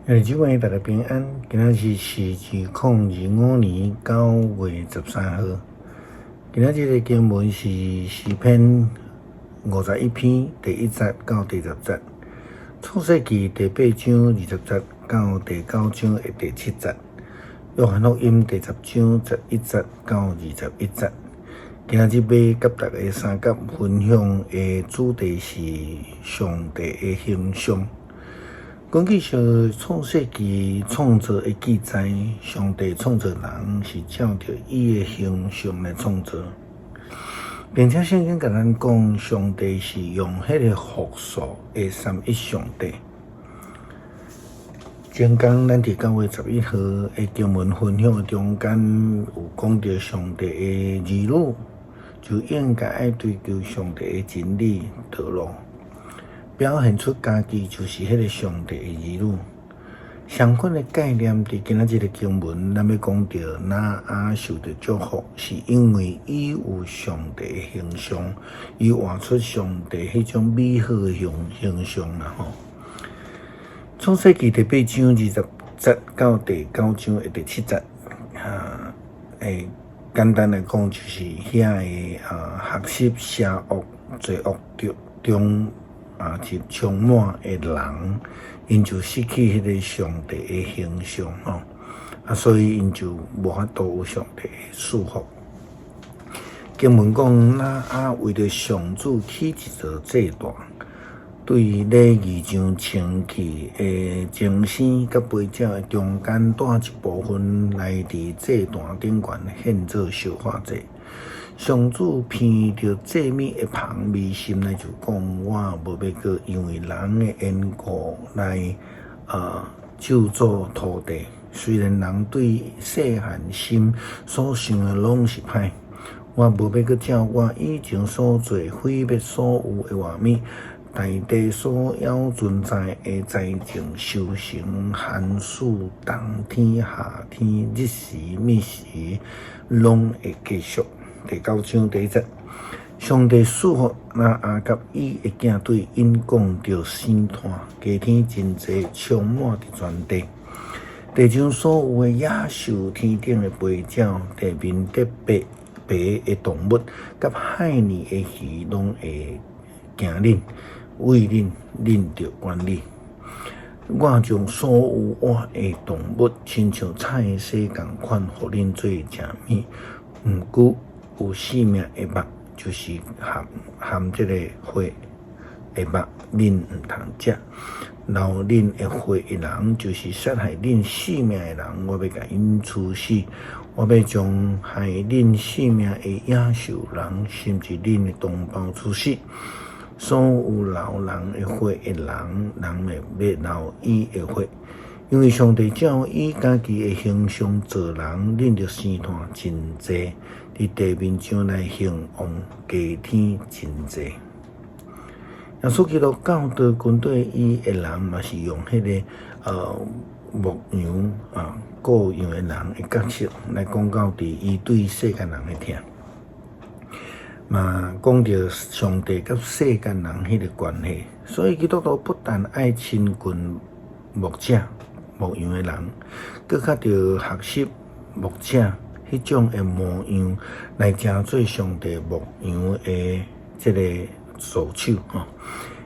兄弟姊妹，大家平安。今仔日是2025年9月13號。今仔日的經文是詩篇51篇第1節到第10節，創世記第八章20節到第九章的第七節，約翰福音第10章11節到21節。今仔日欲佮大家相佮分享的主題是上帝的形象。根據說創世記創造的記載，上帝創造人是照著伊的形象來創造，並且聖經共咱講，上帝是用彼个複數的三一上帝。前工咱佇9月11號的經文分享的中間，有講著上帝的兒女就應該愛追求上帝的真理道路。表現出家己就是彼个上帝的兒女。相款的概念，佇今仔日的經文，咱欲講著挪亞受著祝福，是因為伊有上帝的形象，伊活出上帝彼種美好的形象啦吼。創世記第八章20節到第九章的第七節，哈，簡單來講就是遐个啊學習邪惡罪惡中。啊，是充滿的人，𪜶就失去彼个上帝的形象吼，啊，所以𪜶就無法度有上帝的祝福。經文講，挪亞為著上主起一座祭壇，對禮儀上清氣的精牲佮肥鳥的中間帶一部分來佇祭壇頂懸獻做燒化祭。上主鼻著祭物的芳味，心內就講：我無欲閣因為人的緣故來咒詛土地。雖然人對細漢心所想的攏是歹，我無欲閣照我以前所做毀滅所有的活物，大地所有存在的災情、收成、寒暑、冬天、夏天、日時、暝時，攏會繼續。第九章第一節，上帝賜福挪亞佮伊的囝，對𪜶講著生湠，加添真濟，充滿佇全地。地上所有的野獸、天頂的飛鳥、地面底爬爬的動物，佮海裡的魚，攏會驚恁，畏恁，恁著管理。我將所有活的動物，親像菜蔬仝款，予恁做食物。毋過有生命的肉，就是含這个血的肉，恁毋通食。流恁的血的人，就是殺害恁性命的人，我欲共𪜶處死。我欲將害恁性命的野獸人，甚至恁的同胞處死。所有流人的血的人，人會欲流伊的血。因為上帝照伊家己的形象造人，恁著生湠真濟，佇地面上來興旺，加添真濟。耶穌基督教導跟綴伊的人，嘛是用彼个牧羊啊顧羊的人的角色來講到佇伊對世間人的疼，嘛講著上帝佮世間人彼个關係。所以基督徒不但愛親近牧者、牧羊的人，閣較著學習牧者彼種的模樣，來成做上帝牧羊的這个助手吼。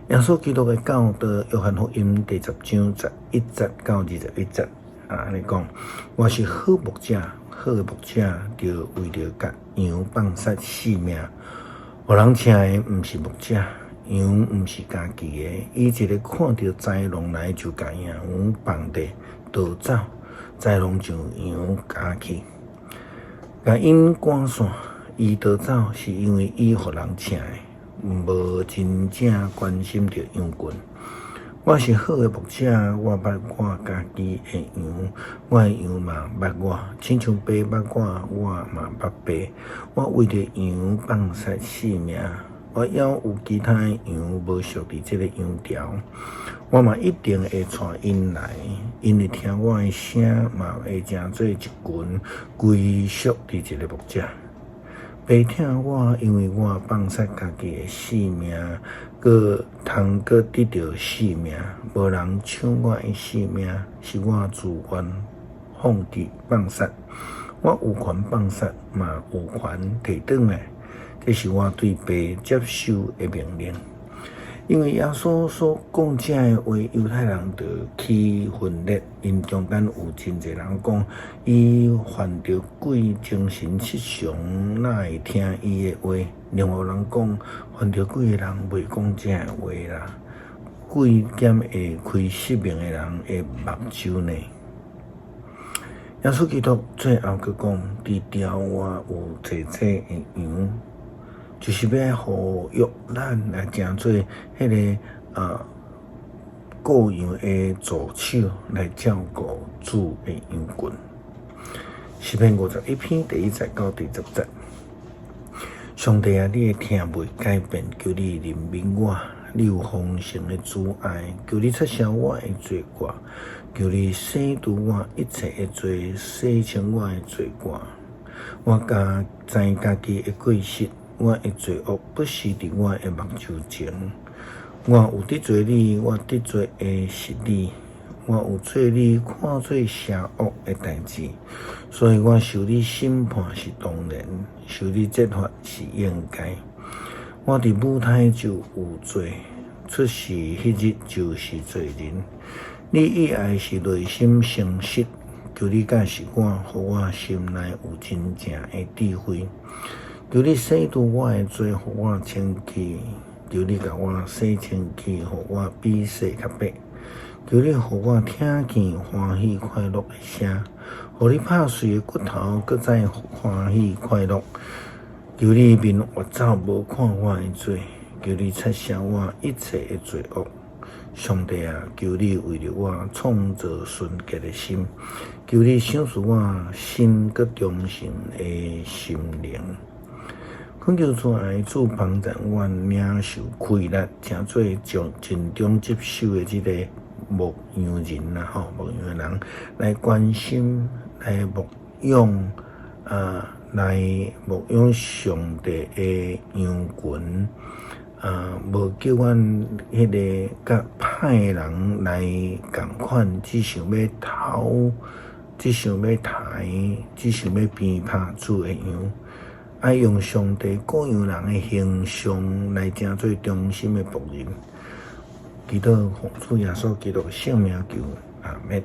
耶穌基督的教導，約翰福音第10章11節到21節啊，按呢講：我是好牧者，好的牧者著為著共羊放捨性命。予人請的毋是牧者，羊毋是家己的。伊一个看著豺狼來，就共羊放地逃走，豺狼將羊咬去，共𪜶趕散。伊逃走是因為伊予人請的，無真正關心著羊群。我是好的牧者，我捌我家己的羊，我的羊嘛捌我，親像爸捌我，我嘛捌爸。我為著羊放捨性命。我猶有其他的羊無屬佇這个羊牢，我嘛一定會帶𪜶來，𪜶會聽我的聲，嘛會成做一群歸屬佇一个牧者。爸疼我，因為我放捨家己的性命，閣通閣得著性命，無人搶我的性命，是我自願放棄放殺。我有權放殺，嘛有權提轉來。這是我對父接受的命令。因為耶穌所講這个話，猶太人就起分裂，𪜶中間有真濟人講，伊犯著鬼，精神失常，哪會聽伊的話？另外有人講，犯著鬼的人袂講這个話啦，鬼敢會開失明的人的目睭呢？耶穌基督最後閣講，佇牢外有濟濟的羊。就是欲呼籲咱來成做彼个顧羊的助手，來照顧主的羊群。詩篇51篇第1節到第10節。上帝啊，你的疼袂改變，求你憐憫我。你有豐盛的慈愛，求你擦消我的罪過，求你洗除我一切的罪，洗清我的罪過。我敢知家己的過失。我的罪惡不時佇我的目睭前。我有得罪你，我得罪的是你。我有做你看做邪惡的代誌，所以我受你審判是當然，受你責罰是應該。我佇母胎就有罪，出世彼日就是罪人。你意愛是內心誠實，求你教示我，予我心內有真正的智慧。求你洗除我的罪，予我清氣；求你共我洗清氣，予我比雪較白。求你予我聽見歡喜快樂的聲，予你拍碎的骨頭閣再歡喜快樂。求你面越走無看我的罪，求你擦消我一切的罪惡。上帝啊，求你為著我創造純潔的心，求你賞賜我新閣忠誠的心靈。懇求主愛主幫助阮領受氣力，成做盡忠職守的這个牧羊人啦，吼，牧羊的人來關心、來牧養啊，來牧養上帝的羊群啊，無叫阮彼个佮歹人來仝款，只想欲偷，只想欲刣，只想欲鞭拍主的羊。愛用上帝顧羊人的形象來成做忠心的僕人。祈禱奉主耶穌基督聖名求，阿們。